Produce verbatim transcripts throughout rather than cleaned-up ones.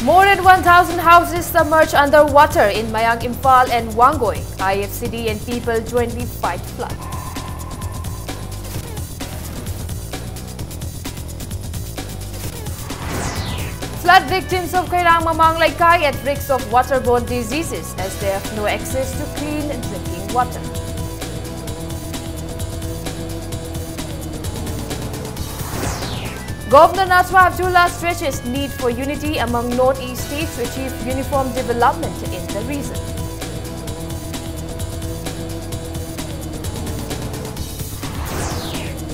More than one thousand houses submerged underwater in Mayang Imphal and Wangoi. I F C D and people jointly fight flood. Flood victims of Khairang Mamang Leikai at risk of waterborne diseases as they have no access to clean drinking water. Governor Najma Heptulla stresses need for unity among Northeast states to achieve uniform development in the region.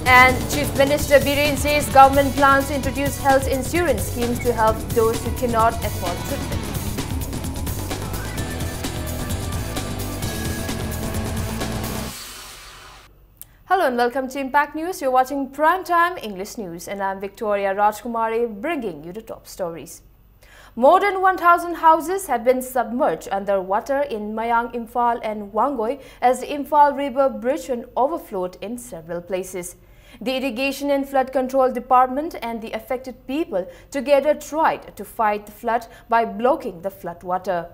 And Chief Minister Biren says government plans to introduce health insurance schemes to help those who cannot afford treatment. Hello and welcome to Impact News. You're watching Prime Time English News, and I'm Victoria Rajkumari, bringing you the top stories. More than one thousand houses have been submerged underwater in Mayang Imphal and Wangoi as the Imphal River bridge and overflowed in several places. The Irrigation and Flood Control Department and the affected people together tried to fight the flood by blocking the flood water.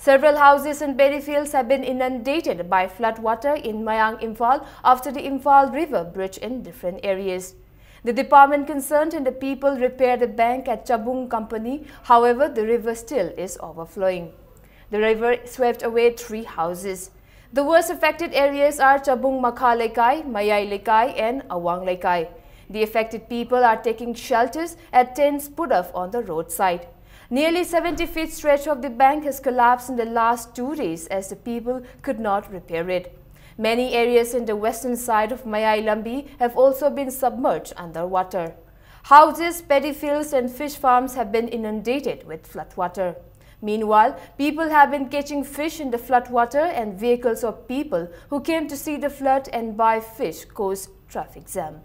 Several houses and paddy fields have been inundated by flood water in Mayang Imphal after the Imphal River bridge in different areas. The department concerned and the people repaired the bank at Chabung Company. However, the river still is overflowing. The river swept away three houses. The worst affected areas are Chabung Makha Leikai, Mayai Leikai, and Awang Leikai. The affected people are taking shelters at tents put up on the roadside. Nearly seventy feet stretch of the bank has collapsed in the last two days as the people could not repair it. Many areas in the western side of Mayai Lambi have also been submerged underwater. Houses, paddy fields, and fish farms have been inundated with floodwater. Meanwhile, people have been catching fish in the floodwater, and vehicles of people who came to see the flood and buy fish caused traffic jam.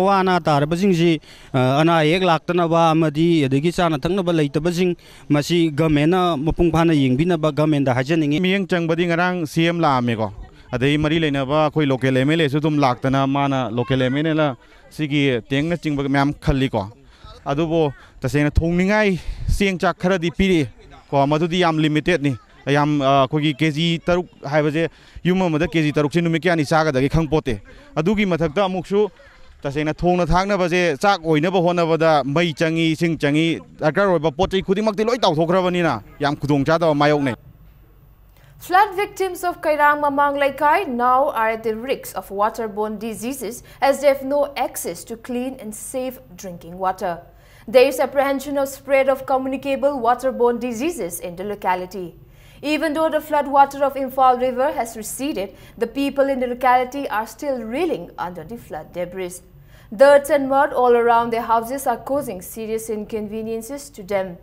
ꯑꯋꯥ ꯑꯅꯥ ꯇꯥꯔꯕꯁꯤꯡꯁꯤ ꯑ, ꯑꯅꯥ ꯑꯌꯦꯛ ꯂꯥꯛꯇꯅꯕ ꯑꯃꯗꯤ ꯑꯗꯒꯤ ꯆꯥꯅ ꯊꯛꯅꯕ ꯂꯩꯇꯕꯁꯤꯡ, ꯃꯁꯤ ꯒꯃꯦꯟꯅ ꯃꯄꯨꯡ ꯐꯥꯅ ꯌꯦꯡꯕꯤꯅꯕ ꯒꯃꯦꯟꯗ ꯍꯥꯏꯖꯅꯤꯡꯉꯤ꯫ ꯃꯤꯠꯌꯦꯡ ꯆꯪꯕꯗꯤ ꯉꯔꯥꯡ ꯁꯤ ꯑꯦꯝ ꯂꯥꯛꯑꯝꯃꯦꯀꯣ, ꯑꯗꯩ ꯃꯔꯤ ꯂꯩꯅꯕ ꯑꯩꯈꯣꯏ ꯂꯣꯀꯦꯜ ꯑꯦꯝ ꯑꯦꯜ ꯑꯦꯁꯨ ꯑꯗꯨꯝ ꯂꯥꯛꯇꯅ ꯃꯥꯅ ꯂꯣꯀꯦꯜ ꯑꯦꯝ ꯑꯦꯜ ꯑꯦꯅ ꯁꯤꯒꯤ ꯇꯦꯡꯅꯆꯤꯡꯕ ꯃꯌꯥꯝ ꯈꯜꯂꯤꯀꯣ꯫ ꯑꯗꯨꯕꯨ ꯇꯁꯦꯡꯅ ꯊꯣꯡꯅꯤꯡꯉꯥꯏ ꯆꯦꯡ ꯆꯥꯛ ꯈꯔꯗꯤ ꯄꯤꯔꯛꯏ ꯀꯣ, ꯃꯗꯨꯗꯤ ꯌꯥꯝ ꯂꯤꯃꯤꯇꯦꯠꯅꯤ꯫ ꯌꯥꯝ, ꯑ, ꯑꯩꯈꯣꯏꯒꯤ ꯀꯦ ꯖꯤ ꯇꯔꯨꯛ ꯍꯥꯏꯕꯁꯦ, ꯌꯨꯝ ꯑꯃꯗ ꯀꯦ ꯖꯤ ꯇꯔꯨꯛꯁꯦ ꯅꯨꯃꯤꯠ ꯀꯌꯥꯅꯤ ꯆꯥꯒꯗꯒꯦ ꯈꯪꯄꯣꯠꯇꯦ꯫ ꯑꯗꯨꯒꯤ ꯃꯊꯛꯇ ꯑꯃꯨꯛꯁꯨ ꯇꯁꯦꯡꯅ ꯊꯣꯡꯅ ꯊꯥꯛꯅꯕꯁꯦ, ꯆꯥꯛ ꯑꯣꯏꯅꯕ ꯍꯣꯠꯅꯕꯗ ꯃꯩ ꯆꯪꯉꯤ, ꯏꯁꯤꯡ ꯆꯪꯉꯤ, ꯗꯔꯀꯥꯔ ꯑꯣꯏꯕ ꯄꯣꯠ ꯆꯩ ꯈꯨꯗꯤꯡꯃꯛꯇꯤ ꯂꯣꯏ ꯇꯥꯎꯊꯣꯛꯈ꯭ꯔꯕꯅꯤꯅ ꯌꯥꯝ ꯈꯨꯗꯣꯡꯆꯥꯗꯕ ꯃꯥꯌꯣꯛꯅꯩ꯫ Flood victims of Kairang Mamang Leikai now are at the risk of waterborne diseases as they have no access to clean and safe drinking water. There is apprehension of spread of communicable waterborne diseases in the locality. Even though the flood water of Imphal River has receded, the people in the locality are still reeling under the flood debris. Dirt and mud all around their houses are causing serious inconveniences to them.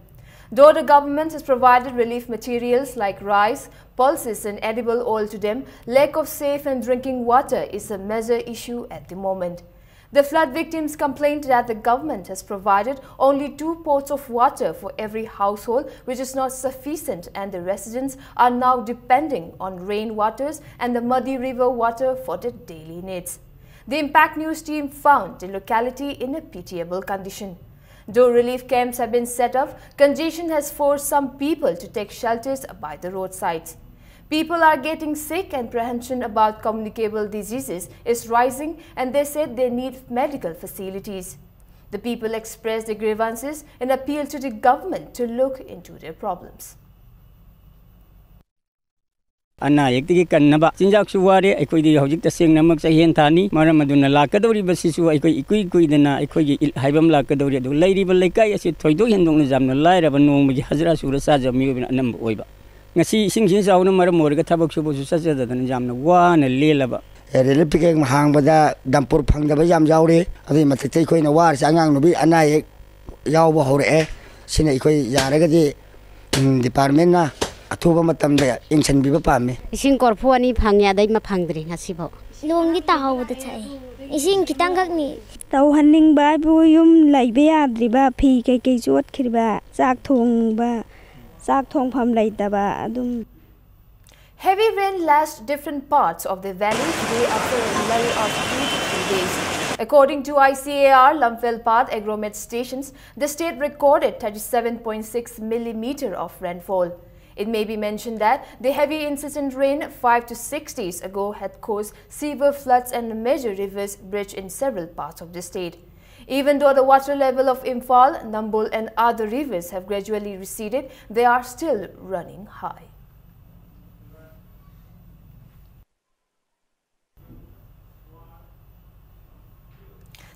Though the government has provided relief materials like rice, pulses and edible oil to them, lack of safe and drinking water is a major issue at the moment. The flood victims complained that the government has provided only two pots of water for every household, which is not sufficient, and the residents are now depending on rain waters and the muddy river water for their daily needs. The Impact News team found the locality in a pitiable condition. Though relief camps have been set up, congestion has forced some people to take shelters by the roadsides. People are getting sick and apprehension about communicable diseases is rising, and they said they need medical facilities. The people expressed their grievances and appeal to the government to look into their problems. ꯑꯅꯥ ꯑꯌꯦꯛꯇꯒꯤ ꯀꯟꯅꯕ ꯆꯤꯟꯖꯥꯛꯁꯨ ꯋꯥꯔꯦ꯫ ꯑꯩꯈꯣꯏꯗꯤ ꯍꯧꯖꯤꯛ ꯇꯁꯦꯡꯅꯃꯛ ꯆꯍꯤ hand ꯊꯥꯅꯤ꯫ ꯃꯔꯝ ꯑꯗꯨꯅ ꯂꯥꯛꯀꯗꯧꯔꯤꯕꯁꯤꯁꯨ ꯑꯩꯈꯣꯏ ꯏꯀꯨꯏ ꯀꯨꯏꯗꯅ ꯑꯩꯈꯣꯏꯒꯤ ꯏꯗ ꯍꯥꯏꯕ ꯑꯃ ꯂꯥꯛꯀꯗꯧꯔꯤ꯫ ꯑꯗꯨ ꯂꯩꯔꯤꯕ ꯂꯩꯀꯥꯏ ꯑꯁꯤ ꯊꯣꯏꯗꯣꯛ ꯍꯦꯟꯗꯣꯛꯅ ꯌꯥꯝꯅ ꯂꯥꯏꯔꯕ, ꯅꯣꯡꯃꯒꯤ ꯍꯖꯤꯔꯥ ꯁꯨꯔ ꯆꯥꯖꯕ ꯃꯤꯑꯣꯏꯕꯅ ꯑꯅꯝꯕ ꯑꯣꯏꯕ꯫ ꯉꯁꯤ ꯏꯁꯤꯡꯁꯤꯅ ꯆꯥꯎꯅ ꯃꯔꯝ ꯑꯣꯏꯔꯒ ꯊꯕꯛ ꯁꯨꯕꯁꯨ ꯆꯠꯆꯗꯗꯅ ꯌꯥꯝꯅ ꯋꯥꯅ ꯂꯦꯜꯂꯕ꯫ ꯔꯤꯂꯤꯐ ꯀꯦꯝꯞ ꯍꯥꯡꯕꯗ ꯗꯝꯄꯨꯔ ꯐꯪꯗꯕ ꯌꯥꯝ ꯌꯥꯎꯔꯦ꯫ ꯑꯗꯨꯒꯤ ꯃꯊꯛꯇ ꯑꯩꯈꯣꯏꯅ ꯋꯥꯔꯤꯁꯦ ꯑꯉꯥꯡ ꯅꯨꯕꯤ ꯑꯅꯥ ꯑꯌꯦꯛ ꯌꯥꯎꯕ ꯍꯧꯔꯛꯑꯦ꯫ ꯁꯤꯅ ꯑꯩꯈꯣꯏ ꯌꯥꯔꯒꯗꯤ, ꯎꯝ, ꯗꯤꯄꯥꯔꯠꯃꯦꯟꯅ ꯑꯊꯨꯕ ꯃꯇꯝꯗ ꯌꯦꯡꯁꯤꯟꯕꯤꯕ ꯄꯥꯝꯃꯤ꯫ ꯏꯁꯤꯡ ꯀꯣꯔꯐꯨ ꯑꯅꯤ ꯐꯪꯉꯦ, ꯑꯗꯩ ꯑꯃ ꯐꯪꯗ꯭ꯔꯤ ꯉꯁꯤꯐꯥꯎ꯫ ꯅꯣꯡꯗꯤ ꯇꯥꯍꯧꯕꯗ ꯊꯛꯑꯦ꯫ ꯏꯁꯤꯡ ꯈꯤꯇꯪꯈꯛꯅꯤ꯫ ꯇꯧꯍꯟꯅꯤꯡꯕ ꯍꯥꯏꯕꯨ ꯌꯨꯝ ꯂꯩꯕ ꯌꯥꯗ꯭ꯔꯤꯕ, ꯐꯤ ꯀꯩꯀꯩ ꯆꯣꯠꯈ꯭ꯔꯤꯕ, ꯆꯥꯛ ꯊꯣꯡꯕ, ꯆꯥꯛ ꯊꯣꯡꯐꯝ ꯂꯩꯇꯕ ꯑꯗꯨꯝ꯫ Heavy rain lashed different parts of the valley today after a lull of two to three days. According to I C A R, Lamphel Pad, Agromet stations, the state recorded thirty-seven point six millimeter of rainfall. It may be mentioned that the heavy incessant rain five to six days ago had caused severe floods and major rivers breached in several parts of the state. Even though the water level of Imphal, Nambol and other rivers have gradually receded, they are still running high.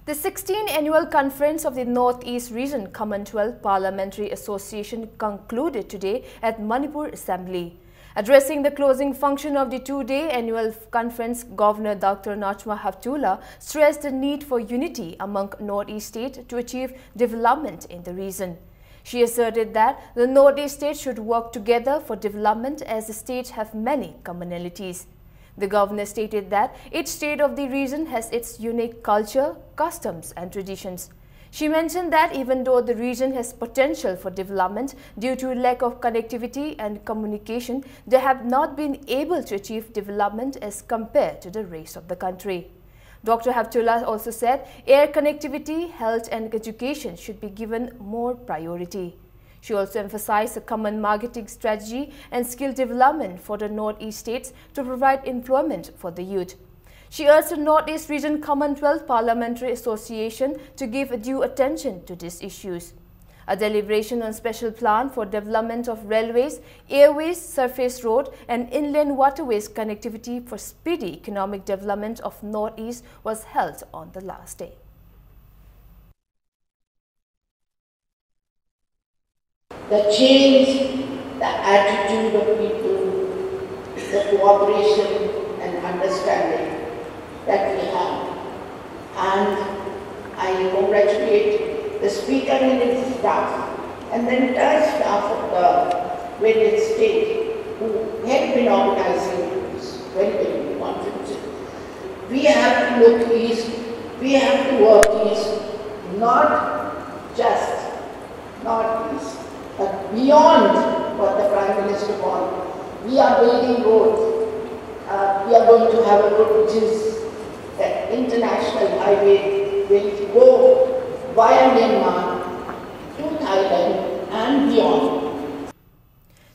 The sixteenth annual conference of the Northeast Region Commonwealth Parliamentary Association concluded today at Manipur Assembly. Addressing the closing function of the two-day annual conference, Governor Doctor Najma Heptulla stressed the need for unity among Northeast states to achieve development in the region. She asserted that the Northeast states should work together for development as the states have many commonalities. The governor stated that each state of the region has its unique culture, customs, and traditions. She mentioned that even though the region has potential for development due to lack of connectivity and communication, they have not been able to achieve development as compared to the rest of the country. Doctor Heptulla also said air connectivity, health, and education should be given more priority. She also emphasized a common marketing strategy and skill development for the Northeast states to provide employment for the youth. She urged the Northeast Region Commonwealth Parliamentary Association to give due attention to these issues. A deliberation on special plan for development of railways, airways, surface road, and inland waterways connectivity for speedy economic development of Northeast was held on the last day. The change, the attitude of people, the cooperation and understanding that we have. And I congratulate the speaker and his staff and the entire staff of the various states who had been organizing this very, very big conference. We have to look east, we have to work east, not just Northeast, but beyond what the Prime Minister wants. We are building roads. Uh, we are going to have a road which is that International Highway twenty-four via Myanmar to Thailand and beyond.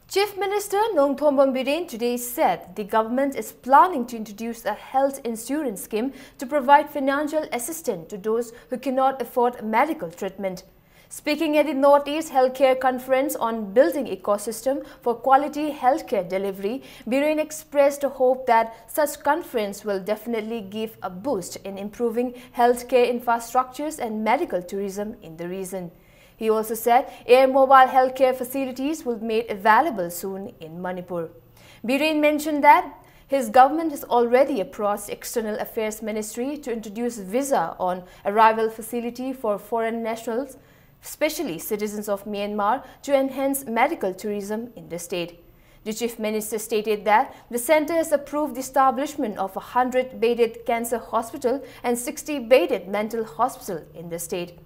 Chief Minister Nongthombam Biren today said the government is planning to introduce a health insurance scheme to provide financial assistance to those who cannot afford medical treatment. Speaking at the Northeast Healthcare Conference on Building Ecosystem for Quality Healthcare Delivery, Biren expressed a hope that such conference will definitely give a boost in improving healthcare infrastructures and medical tourism in the region. He also said air mobile healthcare facilities will be made available soon in Manipur. Biren mentioned that his government has already approached External Affairs Ministry to introduce visa on arrival facility for foreign nationals, especially citizens of Myanmar, to enhance medical tourism in the state. The Chief Minister stated that the center has approved the establishment of a hundred bedded cancer hospital and sixty bedded mental hospital in the state.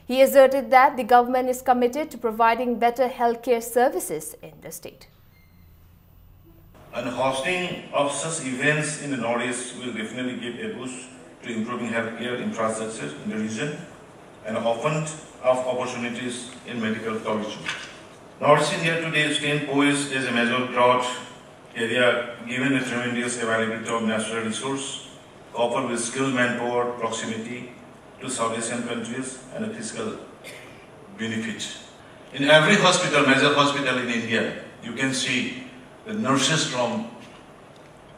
He asserted that the government is committed to providing better healthcare services in the state. And hosting of such events in the Northeast will definitely give a boost to improving healthcare infrastructure in the region and open up opportunities in medical tourism. Northeast India today stands poised as a major drought area given the tremendous availability of natural resource, coupled with skilled manpower, proximity to South Asian countries, and a fiscal benefit. In every hospital, major hospital in India, you can see the nurses from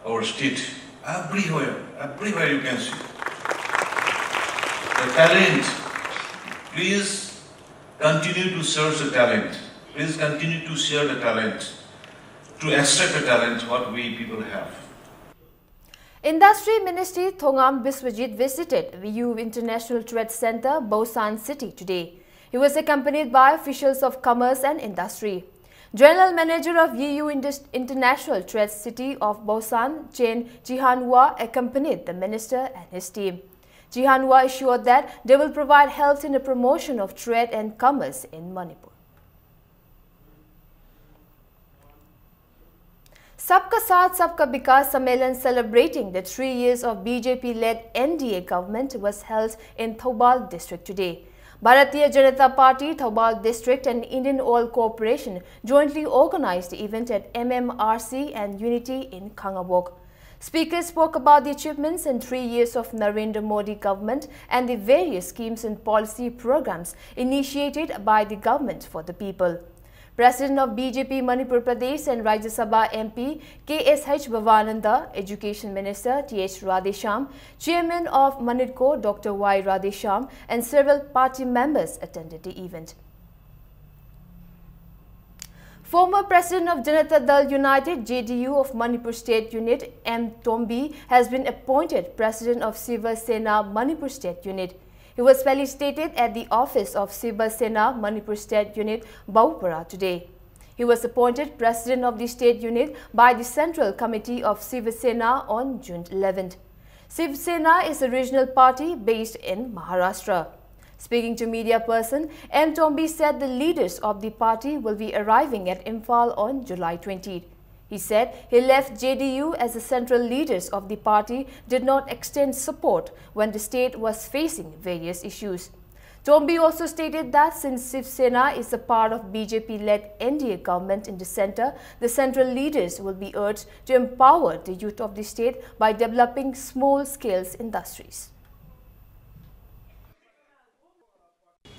our state. Everywhere, everywhere you can see. The talent, please continue to search the talent. Please continue to share the talent, to extract the talent what we people have. Industry Minister Thongam Biswajit visited V U International Trade Center, Busan City today. He was accompanied by officials of commerce and industry. General Manager of V U Indus- International Trade City of Busan, Chen Jihanwa, accompanied the minister and his team. Jihanwa assured that they will provide help in the promotion of trade and commerce in Manipur. Sabka Saath Sabka Vikas Sammelan celebrating the three years of B J P-led N D A government was held in Thoubal district today. Bharatiya Janata Party Thoubal district and Indian Oil Corporation jointly organized the event at M M R C and Unity in Khangabok. Speakers spoke about the achievements in three years of Narendra Modi government and the various schemes and policy programs initiated by the government for the people. President of B J P Manipur Pradesh and Rajya Sabha M P K S H Bhavananda, Education Minister T H Radheshyam, Chairman of MANEDCO Doctor Y Radheshyam, and several party members attended the event. Former President of Janata Dal United, J D U, of Manipur State Unit, M Tombi, has been appointed President of Shiva Sena Manipur State Unit. He was felicitated at the office of Shiva Sena Manipur State Unit, Bawpara, today. He was appointed President of the State Unit by the Central Committee of Shiva Sena on June eleventh. Shiv Sena is a regional party based in Maharashtra. Speaking to media person, M Tombi said the leaders of the party will be arriving at Imphal on July twentieth. He said he left J D U as the central leaders of the party did not extend support when the state was facing various issues. Tombi also stated that since Shiv Sena is a part of B J P-led N D A government in the centre, the central leaders will be urged to empower the youth of the state by developing small-scale industries.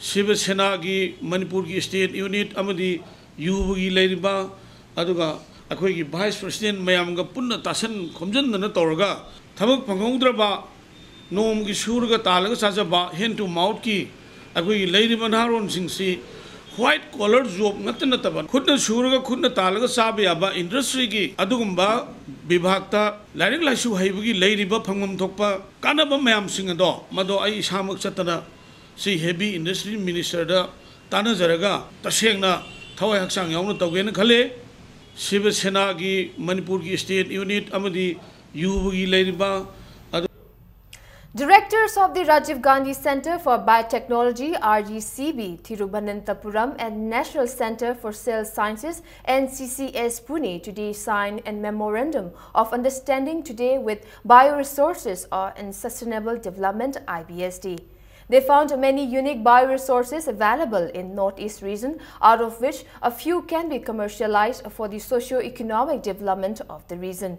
ꯁꯤꯕ ꯁꯦꯅꯥꯒꯤ ꯃꯅꯤꯄꯨꯔꯒꯤ state unit ꯑꯃꯗꯤ ꯌꯨꯕꯒꯤ ꯂꯩꯔꯤꯕ, ꯑꯗꯨꯒ ꯑꯩꯈꯣꯏꯒꯤ vice president ꯃꯌꯥꯝꯒ ꯄꯨꯟꯅ ꯇꯥꯁꯟ ꯈꯣꯝꯖꯤꯟꯗꯅ ꯇꯧꯔꯒ, ꯊꯕꯛ ꯐꯪꯍꯧꯗ꯭ꯔꯕ ꯅꯣꯡꯃꯒꯤ ꯁꯨꯔꯒ ꯇꯥꯜꯂꯒ ꯆꯥꯖꯕ ꯍꯦꯟ ꯇꯨ ꯃꯥꯎꯠꯀꯤ ꯑꯩꯈꯣꯏꯒꯤ ꯂꯩꯔꯤꯕ ꯅꯍꯥꯔꯣꯟꯁꯤꯡꯁꯤ ꯋꯥꯏꯠ ꯀꯣꯂꯔ ꯖꯣꯕ ꯉꯥꯛꯇ ꯅꯠꯇꯕ, ꯈꯨꯠꯅ ꯁꯨꯔꯒ ꯈꯨꯠꯅ ꯇꯥꯜꯂꯒ ꯆꯥꯕ ꯌꯥꯕ ꯏꯟꯗꯁꯇ꯭ꯔꯤꯒꯤ ꯑꯗꯨꯒꯨꯝꯕ ꯕꯤꯚꯥꯒꯇ ꯂꯥꯏꯔꯤꯛ ꯂꯥꯏꯁꯨ ꯍꯩꯕꯒꯤ ꯂꯩꯔꯤꯕ ꯐꯪꯐꯝ ꯊꯣꯛꯄ ꯀꯥꯟꯅꯕ ꯃꯌꯥꯝꯁꯤꯡ ꯑꯗꯣ, ꯃꯗꯣ ꯑꯩ ꯏꯁꯥꯃꯛ ꯆꯠꯇꯅ ꯁꯤ ꯍꯦꯚꯤ ꯏꯟꯗꯁꯇ꯭ꯔꯤ ꯃꯤꯅꯤꯁꯇꯔꯗ ꯇꯥꯟꯅꯖꯔꯒ ꯇꯁꯦꯡꯅ ꯊꯋꯥꯏ ꯍꯛꯆꯥꯡ ꯌꯥꯎꯅ ꯇꯧꯒꯦꯅ ꯈꯜꯂꯦ꯫ ꯁꯤꯕ ꯁꯦꯅꯥꯒꯤ ꯃꯅꯤꯄꯨꯔꯒꯤ ꯁ꯭ꯇꯦꯠ ꯌꯨꯅꯤꯠ ꯑꯃꯗꯤ ꯌꯨꯕꯒꯤ ꯂꯩꯔꯤꯕ ꯑꯗꯨ Directors of the Rajiv Gandhi Centre for Biotechnology, R G C B, Thiruvananthapuram and National Centre for Cell Sciences, N C C S, Pune today signed a memorandum of understanding today with Bioresources and Sustainable Development, I B S D. They found many unique bioresources available in Northeast region, out of which a few can be commercialized for the socio-economic development of the region.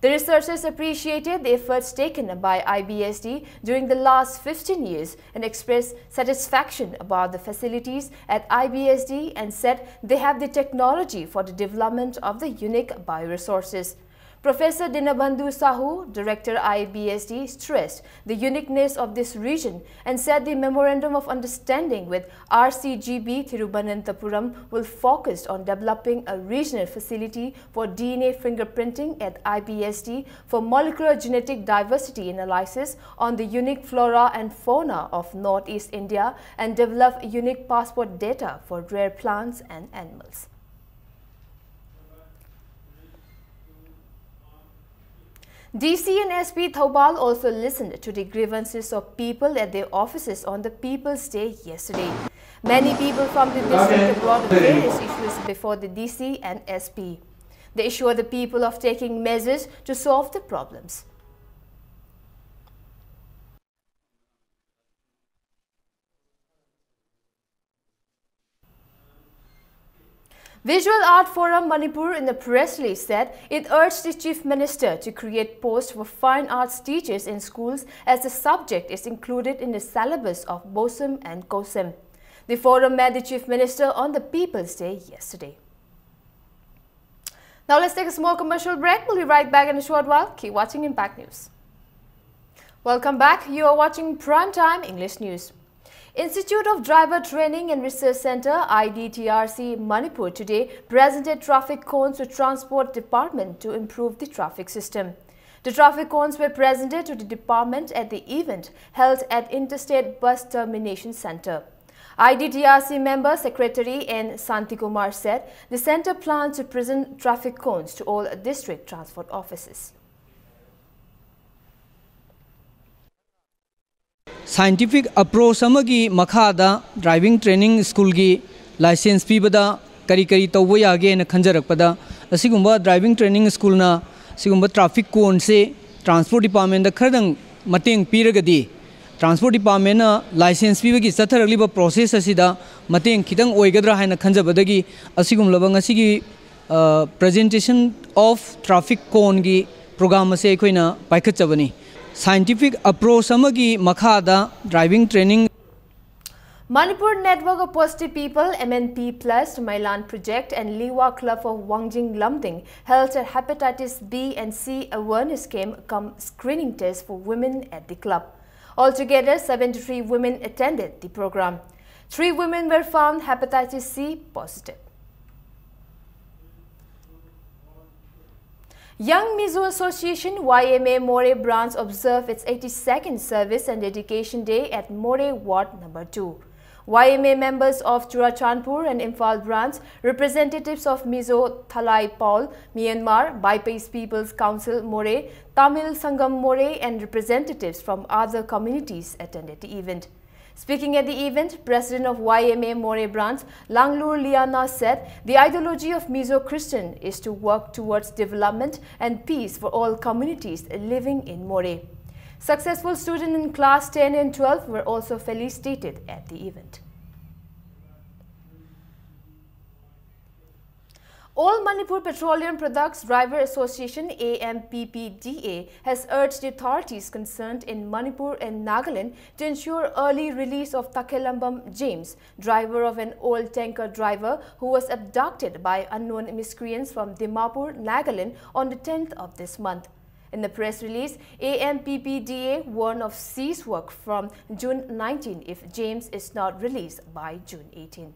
The researchers appreciated the efforts taken by I B S D during the last fifteen years and expressed satisfaction about the facilities at I B S D and said they have the technology for the development of the unique bioresources. Professor Dinabandhu Sahu, Director I B S D, stressed the uniqueness of this region and said the Memorandum of Understanding with R C G B Thiruvananthapuram will focus on developing a regional facility for D N A fingerprinting at I B S D for molecular genetic diversity analysis on the unique flora and fauna of Northeast India and develop unique passport data for rare plants and animals. D C and S P Thoubal also listened to the grievances of people at their offices on the People's Day yesterday. Many people from the district brought various issues before the D C and S P. They assured the people of taking measures to solve the problems. Visual Art Forum Manipur in the press release said it urged the Chief Minister to create posts for fine arts teachers in schools as the subject is included in the syllabus of BOSEM and COSEM. The forum met the Chief Minister on the People's Day yesterday. Now let's take a small commercial break. We'll be right back in a short while. Keep watching Impact News. Welcome back. You are watching Prime Time English News. Institute of Driver Training and Research Center, I D T R C, Manipur today presented traffic cones to Transport Department to improve the traffic system. The traffic cones were presented to the department at the event held at Interstate Bus Termination Center. I D T R C member secretary N Santikumar said the center plans to present traffic cones to all district transport offices. Scientific approach ꯑꯃꯒꯤ ꯃꯈꯥꯗ driving training schoolꯒꯤ license ꯄꯤꯕꯗ ꯀꯔꯤ ꯀꯔꯤ ꯇꯧꯕ ꯌꯥꯒꯦꯅ ꯈꯟꯖꯔꯛꯄꯗ, ꯑꯁꯤꯒꯨꯝꯕ driving training schoolꯅ ꯁꯤꯒꯨꯝꯕ traffic coneꯁꯦ transport departmentꯇ ꯈꯔꯗꯪ ꯃꯇꯦꯡ ꯄꯤꯔꯒꯗꯤ, transport departmentꯅ license ꯄꯤꯕꯒꯤ ꯆꯠꯊꯔꯛꯂꯤꯕ process ꯑꯁꯤꯗ ꯃꯇꯦꯡ ꯈꯤꯇꯪ ꯑꯣꯏꯒꯗ꯭ꯔꯥ ꯍꯥꯏꯅ ꯈꯟꯖꯕꯗꯒꯤ ꯑꯁꯤꯒꯨꯝꯂꯕ ꯉꯁꯤꯒꯤ presentation of traffic coneꯒꯤ program ꯑꯁꯤ ꯑꯩꯈꯣꯏꯅ ꯄꯥꯏꯈꯠꯆꯕꯅꯤ꯫ Scientific approach ꯑꯃꯒꯤ ꯃꯈꯥꯗ driving training Manipur Network of Positive People, M N P Plus, Mailan Project and Liwa Club of Wangjing Lumding held a hepatitis B and C awareness camp cum screening test for women at the club. Altogether, seventy-three women attended the program. Three women were found hepatitis C positive. Young Mizo Association, Y M A, Moreh Branch observed its eighty-second Service and Dedication Day at Moreh Ward Number Two. Y M A members of Churachandpur and Imphal Branch, representatives of Mizo Thalai Paul, Myanmar, Baipeis People's Council Moreh, Tamil Sangam Moreh, and representatives from other communities attended the event. Speaking at the event, President of Y M A Moreh Branch, Langlur Liana, said the ideology of Mizo Christian is to work towards development and peace for all communities living in Moreh. Successful students in class ten and twelve were also felicitated at the event. All Manipur Petroleum Products Driver Association, A M P P D A, has urged the authorities concerned in Manipur and Nagaland to ensure early release of Takhelambam James, driver of an old tanker driver who was abducted by unknown miscreants from Dimapur, Nagaland on the tenth of this month. In the press release, A M P P D A warned of cease work from June nineteen if James is not released by June eighteen.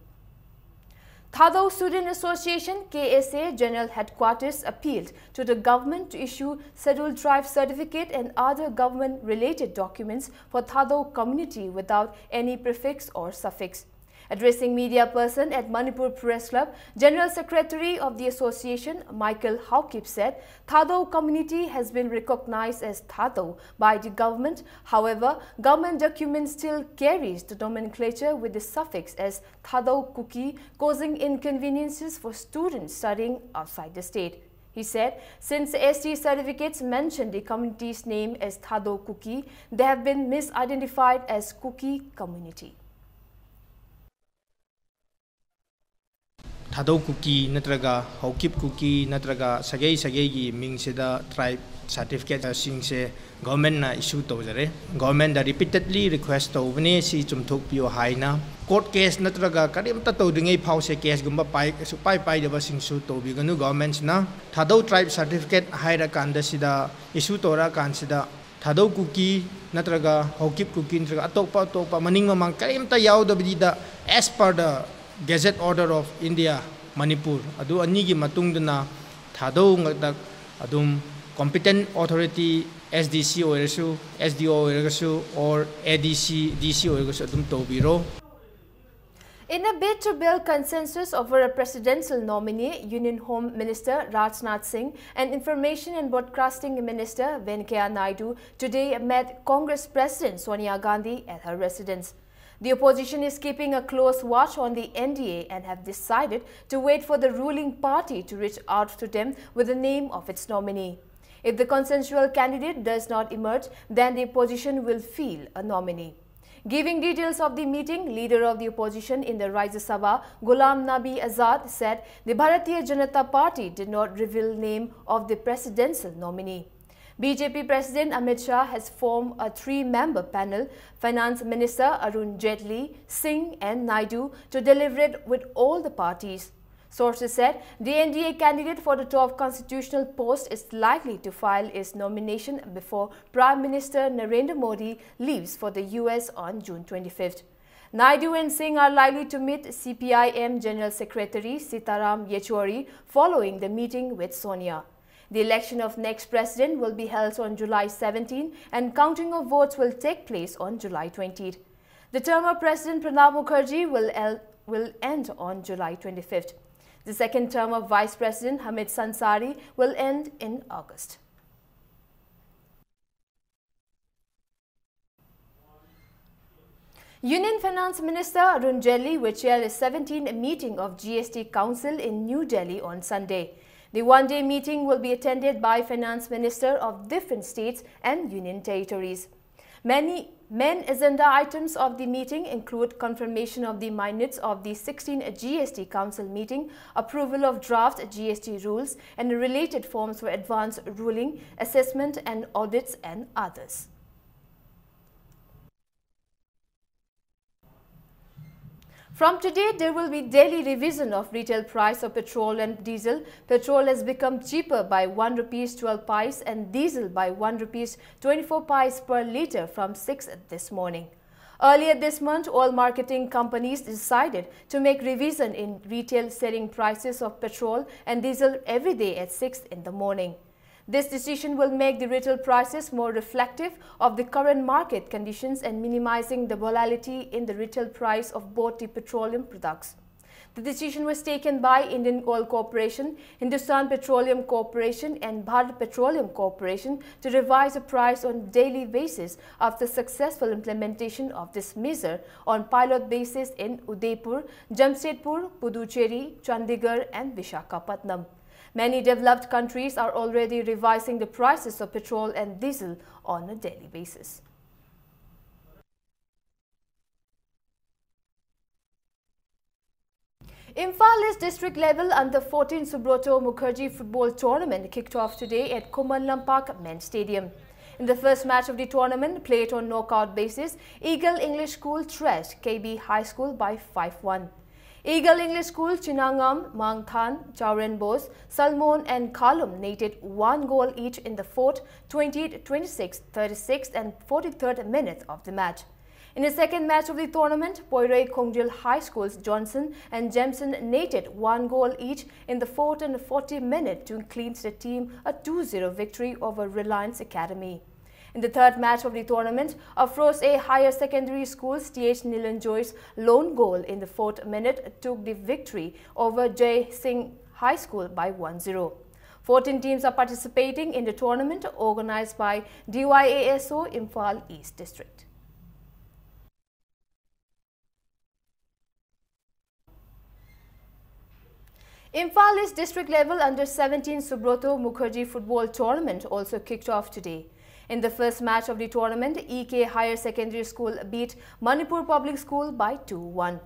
Thadou Student Association, K S A, General Headquarters appealed to the government to issue Scheduled Tribe certificate and other government-related documents for Thadou community without any prefix or suffix. Addressing media person at Manipur Press Club, General Secretary of the association, Michael Haokip, said Thadou community has been recognized as Thadou by the government. However, government document still carries the nomenclature with the suffix as Thadou Kuki, causing inconveniences for students studying outside the state. He said, since S T certificates mention the community's name as Thadou Kuki, they have been misidentified as Kuki community. ꯊꯥꯗꯧ ꯀꯨꯀꯤ ꯅꯠꯇ꯭ꯔꯒ ꯍꯧꯀꯤꯞ ꯀꯨꯀꯤ ꯅꯠꯇ꯭ꯔꯒ ꯁꯥꯒꯩ ꯁꯥꯒꯩꯒꯤ ꯃꯤꯡꯁꯤꯗ tribe certificate ꯁꯤꯡꯁꯦ government ꯅ issue ꯇꯧꯖꯔꯦ꯫ Government ꯗ repeatedly request ꯇꯧꯕꯅꯦ ꯁꯤ ꯆꯨꯝꯊꯣꯛꯄꯤꯌꯣ ꯍꯥꯏꯅ꯫ Court case ꯅꯠꯇ꯭ꯔꯒ ꯀꯔꯤꯝꯇ ꯇꯧꯗ꯭ꯔꯤꯉꯩ ꯐꯥꯎꯁꯦ case ꯒꯨꯝꯕ ꯁꯨꯛꯄꯥꯏ ꯄꯥꯏꯗꯕꯁꯤꯡꯁꯨ ꯇꯧꯕꯤꯒꯅꯨ꯫ Government ꯅ ꯊꯥꯗꯧ tribe certificate ꯍꯥꯏꯔꯀꯥꯟꯗ ꯁꯤꯗ issue ꯇꯧꯔꯛꯑꯀꯥꯟꯁꯤꯗ ꯊꯥꯗꯧ ꯀꯨꯀꯤ ꯅꯠꯇ꯭ꯔꯒ ꯍꯧꯀꯤꯞ ꯀꯨꯀꯤ ꯅꯠꯇ꯭ꯔꯒ ꯑꯇꯣꯞꯄ ꯑꯇꯣꯞꯄ ꯃꯅꯤꯡ ꯃꯃꯥꯡ ꯀꯔꯤꯝꯇ ꯌꯥꯎꯗꯕꯤꯗ as per the Gazette Order of India Manipur ꯑꯗꯨ ꯑꯅꯤꯒꯤ ꯃꯇꯨꯡꯗꯅ ꯊꯥꯗꯧ ꯉꯥꯛꯇ ꯑꯗꯨꯝ competent authority S D C ꯑꯣꯏꯔꯁꯨ, S D O ꯑꯣꯏꯔꯒꯁꯨ, or A D C, D C ꯑꯣꯏꯔꯒꯁꯨ ꯑꯗꯨꯝ ꯇꯧꯕꯤꯔꯣ꯫ In a bid to build consensus over a presidential nominee, Union Home Minister Rajnath Singh and Information and Broadcasting Minister Venkaiah Naidu today met Congress President Sonia Gandhi at her residence. The opposition is keeping a close watch on the N D A and have decided to wait for the ruling party to reach out to them with the name of its nominee. If the consensual candidate does not emerge, then the opposition will field a nominee. Giving details of the meeting, leader of the opposition in the Rajya Sabha, Ghulam Nabi Azad, said the Bharatiya Janata Party did not reveal name of the presidential nominee. B J P President Amit Shah has formed a three-member panel, Finance Minister Arun Jaitley, Singh and Naidu, to deliberate with all the parties. Sources said the N D A candidate for the top constitutional post is likely to file his nomination before Prime Minister Narendra Modi leaves for the U S on June twenty-fifth. Naidu and Singh are likely to meet C P I M General Secretary Sitaram Yechury following the meeting with Sonia. The election of next president will be held on July seventeen and counting of votes will take place on July twentieth. The term of President Pranab Mukherjee will, el- will end on July twenty-fifth. The second term of Vice President Hamid Ansari will end in August. Union Finance Minister Arun Jaitley will chair the seventeenth meeting of G S T Council in New Delhi on Sunday. The one-day meeting will be attended by finance minister of different states and union territories. Many main agenda items of the meeting include confirmation of the minutes of the sixteenth G S T Council meeting, approval of draft G S T rules and related forms for advance ruling, assessment and audits, and others. From today, there will be daily revision of retail price of petrol and diesel. Petrol has become cheaper by one rupees twelve paise and diesel by one rupees twenty-four paise per litre from six this morning. Earlier this month, oil marketing companies decided to make revision in retail selling prices of petrol and diesel every day at six in the morning. This decision will make the retail prices more reflective of the current market conditions and minimizing the volatility in the retail price of both the petroleum products. The decision was taken by Indian Oil Corporation, Hindustan Petroleum Corporation and Bharat Petroleum Corporation to revise the price on daily basis after successful implementation of this measure on pilot basis in Udaipur, Jamshedpur, Puducherry, Chandigarh and Visakhapatnam. Many developed countries are already revising the prices of petrol and diesel on a daily basis. Imphal East district level under fourteen Subroto Mukherjee football tournament kicked off today at Khuman Lampak Men's Stadium. In the first match of the tournament, played on knockout basis, Eagle English School thrashed K B High School by five one. Eagle English School, Chinangam, Mangthan, Chaurenbos, Salmon and Kalum netted one goal each in the fourth, twentieth, twenty-sixth, thirty-sixth and forty-third minutes of the match. In the second match of the tournament, Poirei Khongjil High School's Johnson and Jameson netted one goal each in the fourth and fortieth minute to clinch the team a two zero victory over Reliance Academy. In the third match of the tournament, Afroz A Higher Secondary School's T H Nilanjoy's lone goal in the fourth minute took the victory over Jai Singh High School by one zero. Fourteen teams are participating in the tournament organized by D Y A S O Imphal East District. Imphal East district level under seventeen Subroto Mukherjee football tournament also kicked off today. In the first match of the tournament, E K Higher Secondary School beat Manipur Public School by two one.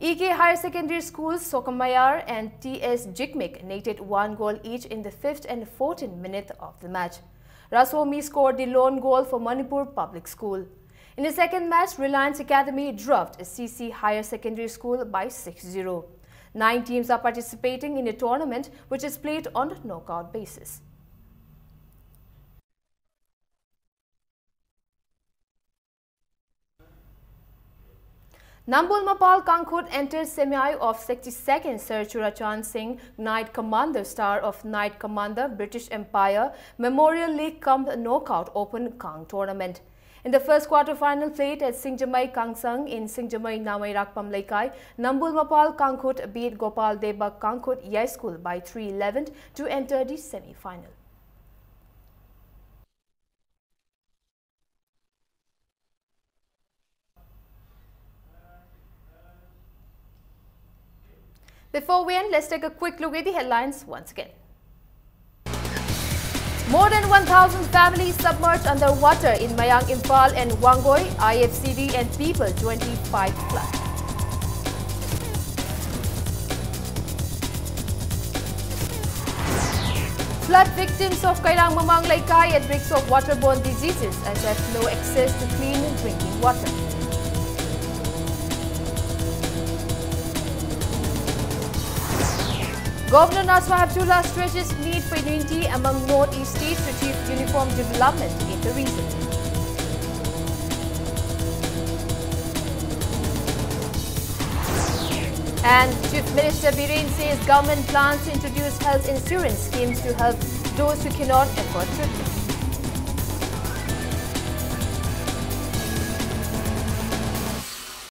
E K Higher Secondary School's Sokamayar and T S Jikmik netted one goal each in the fifth and fourteenth minute of the match. Rasomi scored the lone goal for Manipur Public School. In the second match, Reliance Academy drubbed C C Higher Secondary School by six zero. Nine teams are participating in a tournament which is played on a knockout basis. Nambul Mapal Kangkhut entered semi of sixty-second Sir Churachan Singh, Knight Commander, star of Knight Commander, British Empire, Memorial League cum Knockout Open Kang Tournament. In the first quarter-final played at Singjamei Kangsang in Singjamei Namei Rakpam Leikai, Nambul Mapal Kangkhut beat Gopal Debak Kangkhut Yai School by three eleven to enter the semi-final. Before we end, let's take a quick look at the headlines once again. More than one thousand families submerged underwater in Mayang Imphal and Wangoi, I F C D and people twenty-five plus. Flood victims of Kairang Mamang Leikai at risk of waterborne diseases as have no access to clean drinking water. Governor Nasma Abdullah stresses need for unity among Northeast states to achieve uniform development in the region. And Chief Minister Biren says government plans to introduce health insurance schemes to help those who cannot afford treatment.